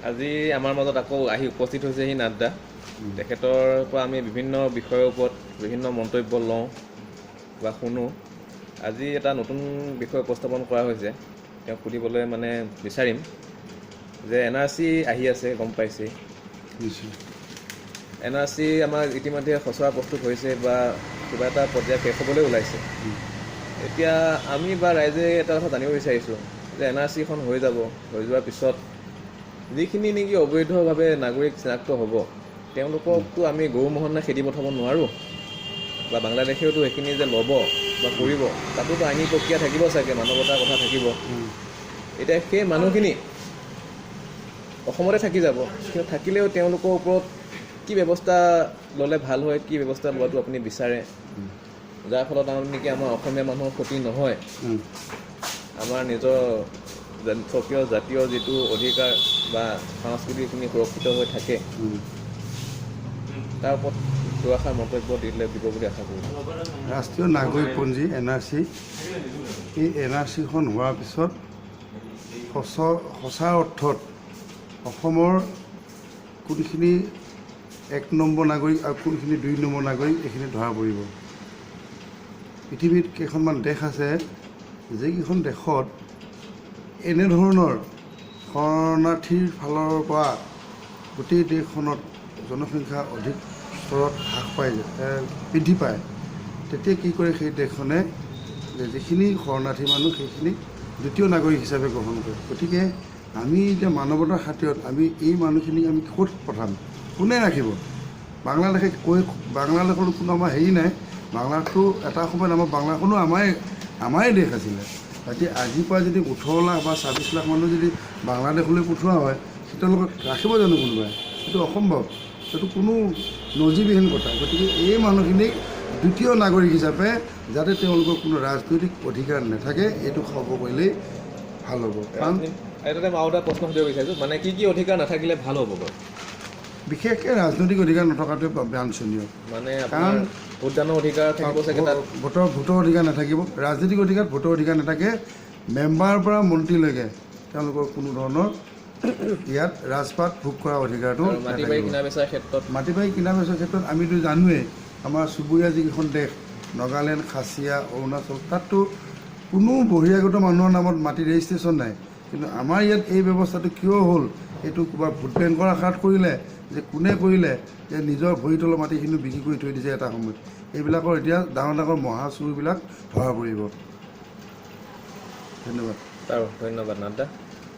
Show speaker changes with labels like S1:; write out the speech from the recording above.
S1: আজি আমাৰ মাজত আকৌ আহি উপস্থিত হৈছেহি নাথদা। তেখেতৰ পৰা আমি বিভিন্ন বিষয়ৰ ওপৰত বিভিন্ন মন্তব্য লওঁ বা শুনো। আজি এটা নতুন বিষয় উপস্থাপন কৰা হৈছে। তেওঁক সুধিবলৈ মানে বিচাৰিম যে এনআৰচি আহি আছে, গম পাইছেই।
S2: নিশ্চয়।
S1: এনআৰচি আমাৰ ইতিমধ্যে খচৰা প্ৰস্তুত হৈছে বা কিবা এটা পৰ্যায় শেষ হ'বলৈ ওলাইছে। এতিয়া আমি বা ৰাইজে এটা কথা জানিব বিচাৰিছোঁ যে এনআৰচিখন হৈ যাব, হৈ যোৱাৰ পিছত যিখিনি নেকি অবৈধভাৱে নাগৰিক চিনাক্ত হ'ব, তেওঁলোককতো আমি গৰু ম'হৰ খেদি পঠাব নোৱাৰোঁ বা বাংলাদেশেওতো সেইখিনি যে ল'ব বা কৰিব, তাতোতো আইনী প্ৰক্ৰিয়া থাকিব চাগে, মানৱতাৰ কথা থাকিব। এতিয়া সেই মানুহখিনি অসমতে থাকি যাব, কিন্তু থাকিলেও তেওঁলোকৰ ওপৰত কি ব্যৱস্থা ল'লে ভাল হয়, কি ব্যৱস্থা লোৱাটো আপুনি বিচাৰে, যাৰ ফলত আমাৰ নেকি আমাৰ অসমীয়া মানুহৰ ক্ষতি নহয়, আমাৰ নিজৰ স্বকীয় জাতীয় যিটো অধিকাৰ বা সংস্কৃতিখিনি সুৰক্ষিত হৈ থাকে, তাৰ ওপৰত দুআষাৰ মন্তব্য দিলে দিব বুলি আশা কৰিছোঁ।
S2: ৰাষ্ট্ৰীয় নাগৰিকপঞ্জী এনআৰচি, এই এনআৰচিখন হোৱাৰ পিছত সঁচা অৰ্থত অসমৰ কোনখিনি এক নম্বৰ নাগৰিক আৰু কোনখিনি দুই নম্বৰ নাগৰিক, এইখিনি ধৰা পৰিব। পৃথিৱীত কেইখনমান দেশ আছে, যিকেইখন দেশত এনেধৰণৰ শৰণাৰ্থীৰ ফালৰ পৰা গোটেই দেশখনত জনসংখ্যা অধিক স্তৰত হ্ৰাস পাই যায়, বৃদ্ধি পায়, তেতিয়া কি কৰে সেই দেশখনে যে যিখিনি শৰণাৰ্থী মানুহ, সেইখিনিক দ্বিতীয় নাগৰিক হিচাপে গ্ৰহণ কৰে। গতিকে আমি এতিয়া মানৱতাৰ খাতিৰত আমি এই মানুহখিনিক আমি ক'ত পঠাম? কোনে ৰাখিব? বাংলাদেশে কৈ বাংলাদেশৰ কোনো আমাৰ হেৰি নাই। বাংলাদেশটো এটা সময়ত আমাৰ বাংলাখনো আমাৰে দেশ আছিলে। গতিকে আজিৰ পৰা যদি 18 লাখ বা 26 লাখ মানুহ যদি বাংলাদেশলৈ পঠোৱা হয়, তেওঁলোকক ৰাখিব জানো কোনোবাই? সেইটো অসম্ভৱ, সেইটো কোনো নজিৰবিহীন কথা। গতিকে এই মানুহখিনিক দ্বিতীয় নাগৰিক হিচাপে, যাতে তেওঁলোকৰ কোনো ৰাজনৈতিক অধিকাৰ নাথাকে, এইটো খবৰ কৰিলেই ভাল হ'ব, কাৰণ
S1: এইটোতে মই আৰু এটা প্ৰশ্ন সুধিব বিচাৰিছোঁ, মানে কি কি অধিকাৰ নাথাকিলে ভাল হ'ব বাৰু?
S2: বিশেষকৈ ৰাজনৈতিক অধিকাৰ নথকাটোৱে বাঞ্ছনীয়।
S1: মানে
S2: কাৰণ
S1: আপোনাৰ ভোটদানৰ অধিকাৰ থাকিব চাগে তাত?
S2: ভোটৰ অধিকাৰ নাথাকিব। ৰাজনৈতিক অধিকাৰ, ভোটৰ অধিকাৰ নাথাকে। মেম্বাৰৰ পৰা মন্ত্ৰীলৈকে তেওঁলোকৰ কোনো ধৰণৰ ইয়াত ৰাজপাট ভোগ কৰা অধিকাৰটো
S1: আৰু মাটি বাৰী
S2: নাথাকিব।
S1: কিনা বেচাৰ ক্ষেত্ৰত?
S2: মাটি বাৰী কিনা বেচাৰ ক্ষেত্ৰত আমিতো জানোৱেই, আমাৰ চুবুৰীয়া যিকেইখন দেশ, নগালেণ্ড, খাচিয়া, অৰুণাচল, তাততো কোনো বহিৰাগত মানুহৰ নামত মাটি ৰেজিষ্ট্ৰেশ্যন নাই। কিন্তু আমাৰ ইয়াত এই ব্যৱস্থাটো কিয় হ'ল? এইটো কিবা ভোট বেংকৰ আশাত কৰিলে যে কোনে কৰিলে যে নিজৰ ভৰি তলৰ মাটিখিনি বিক্ৰী কৰি থৈ দিছে এটা সময়ত। এইবিলাকৰ এতিয়া ডাঙৰ ডাঙৰ মহা চোৰবিলাক ধৰা পৰিব। ধন্যবাদ।
S1: বাৰু, ধন্যবাদ নাথদা।